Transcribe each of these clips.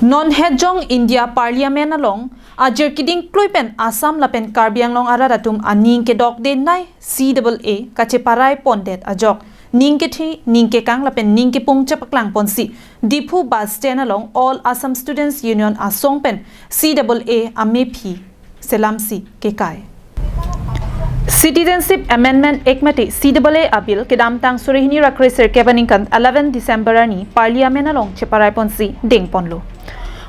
Non hedjong India Parliament along ajer kiding kluipen Assam lapen Karbi Anglong araratum aning ke dok den nai CAA kache parai pondet ajok ning ke thi ning ke kang lapen ning ke pung chapaklang ponsi Diphu bus stand along All Assam Students Union asong pen CAA ame phi selamsi ke kai. Citizenship Amendment Act mate CAA abil kedam tang surihini rakresir kebaning kan 11 December ani Parliament along cheparai ponsi ding ponlo.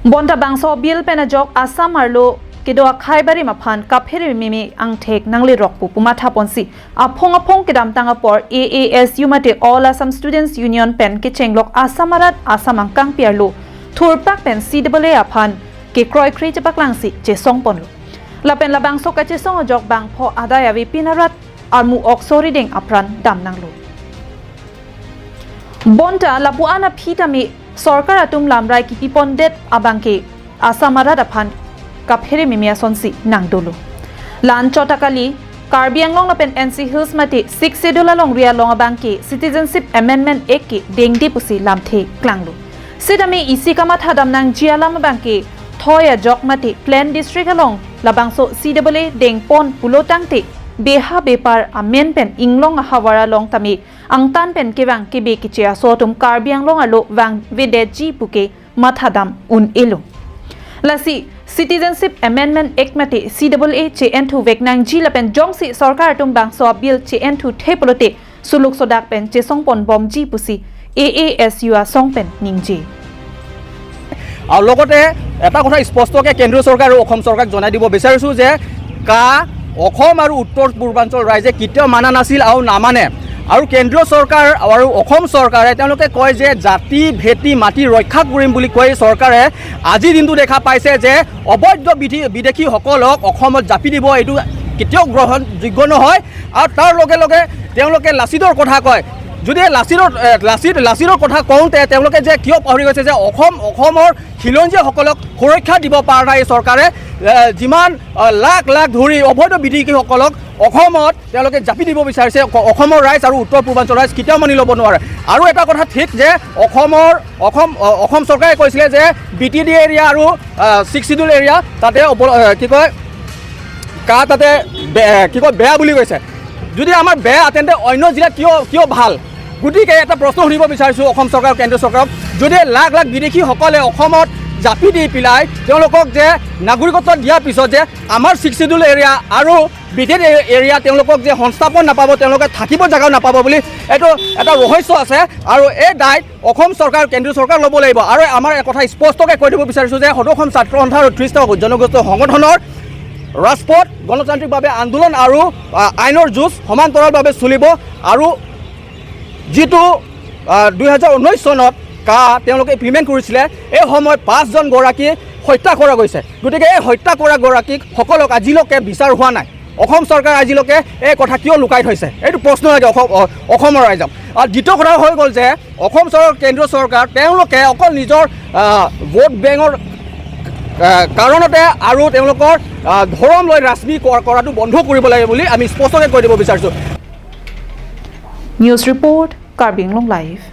Bonta bangso bill penajok Assam arlo kedo khaibari maphan kaphere mimi angthek nangli rokpu pumatha ponsi aphong aphong kedam tang apor AASU mate All Assam Students Union pen ke chenglok Assamarat Assam angkang piarlo thurpak pen CAA aphan ke kroi khri chapaklangsi che song ponlo. Lapen labang so kache song jok bang pho adaya vi pinarat armu oksori ding apran dam nanglo. Bonta lapuana phita mi sarkar atum lamrai ki pipondet abangke asamarat aphan kaphere mimia sonsi nangdolo. Lan chotakali Karbi Anglong lapen NC Hills mate 6 schedule along ria long abangke Citizenship Amendment Act ke dengdi pusi lamthe klanglo. Sidami isi kamat hadam nang jialam abangke thoya jok mate plan district along labangso CAA deng pon pulotang te beha bepar amen pen inglong hawara long tami angtan pen kewang kebe kichia sotum Karbi Anglong alo wang vede ji puke mathadam un elo. Lasi Citizenship Amendment Act mate CAA che n thu veknang ji lapen jongsi sarkar tum bangso bill che n thu thepolote suluk sodak pen che songpon bom ji pusi AASU a song pen ningji. আৰু লগতে এটা কথা স্পষ্টকৈ কেন্দ্ৰীয় চৰকাৰ আৰু অসম চৰকাৰক জনাই দিব বিচাৰিছোঁ যে কা অসম আৰু উত্তৰ পূৰ্বাঞ্চল ৰাইজে কেতিয়াও মানা নাছিল আৰু নামানে। আৰু কেন্দ্ৰীয় চৰকাৰ আৰু অসম চৰকাৰে তেওঁলোকে কয় যে জাতি ভেটি মাটি ৰক্ষা কৰিম বুলি কৈ চৰকাৰে আজিৰ দিনটো দেখা পাইছে যে অবৈধ বিদেশীসকলক অসমত জাপি দিব, এইটো কেতিয়াও গ্ৰহণযোগ্য নহয়। আৰু তাৰ লগে লগে তেওঁলোকে লাচিতৰ কথা কয়। যদি লাচিতৰ কথা কওঁতে তেওঁলোকে যে কিয় পাহৰি গৈছে যে অসমৰ খিলঞ্জীয়াসকলক সুৰক্ষা দিব পৰা নাই এই চৰকাৰে, যিমান লাখ লাখ ধৰি অবৈধ বিদেশীসকলক অসমত তেওঁলোকে জাপি দিব বিচাৰিছে, অসমৰ ৰাইজ আৰু উত্তৰ পূৰ্বাঞ্চলৰ ৰাইজ কেতিয়াও মানি ল'ব নোৱাৰে। আৰু এটা কথা ঠিক যে অসম চৰকাৰে কৈছিলে যে বি টি ডি এৰিয়া আৰু ছিক্স চিডিউল এৰিয়া তাতে কি কয় কা তাতে কি কয় বেয়া বুলি কৈছে। যদি আমাৰ বেয়া তেন্তে অন্য জিলাত কিয় ভাল? গতিকে এটা প্ৰশ্ন সুধিব বিচাৰিছোঁ অসম চৰকাৰ কেন্দ্ৰীয় চৰকাৰক, যদি লাখ লাখ বিদেশীসকলে অসমত জাপি দি পেলাই তেওঁলোকক যে নাগৰিকত্ব দিয়াৰ পিছত যে আমাৰ ছিক্স চিডিউল এৰিয়া আৰু বি টি ডি এৰিয়া তেওঁলোকক যে সংস্থাপন নাপাব, তেওঁলোকে থাকিব জেগাও নাপাব বুলি এইটো এটা ৰহস্য আছে। আৰু এই দায়িত্ব অসম চৰকাৰ কেন্দ্ৰীয় চৰকাৰ ল'ব লাগিব। আৰু আমাৰ কথা স্পষ্টকৈ কৈ দিব বিচাৰিছোঁ যে সদৌ অসম ছাত্ৰ সন্থা আৰু ত্ৰিছটা জনগোষ্ঠীয় সংগঠনৰ ৰাজপথ গণতান্ত্ৰিকভাৱে আন্দোলন আৰু আইনৰ যুঁজ সমান্তৰালভাৱে চলিব। আৰু যিটো 2019 চনত কা তেওঁলোকে ইমপ্লিমেণ্ট কৰিছিলে, এই সময়ত 5জন গৰাকী হত্যা কৰা গৈছে। গতিকে এই হত্যা কৰা গৰাকীক সকলক আজিলৈকে বিচাৰ হোৱা নাই। অসম চৰকাৰে আজিলৈকে এই কথা কিয় লুকাই থৈছে, এইটো প্ৰশ্ন লাগে অসমৰ ৰাইজক। আৰু দ্বিতীয় কথা হৈ গ'ল যে অসম চৰকাৰ কেন্দ্ৰীয় চৰকাৰ তেওঁলোকে অকল নিজৰ ভোট বেংকৰ কাৰণতে আৰু তেওঁলোকৰ ধৰম লৈ ৰাজনীতি কৰাটো বন্ধ কৰিব লাগে বুলি আমি স্পষ্টকৈ কৈ দিব বিচাৰিছোঁ। News report, Karbi Anglong live.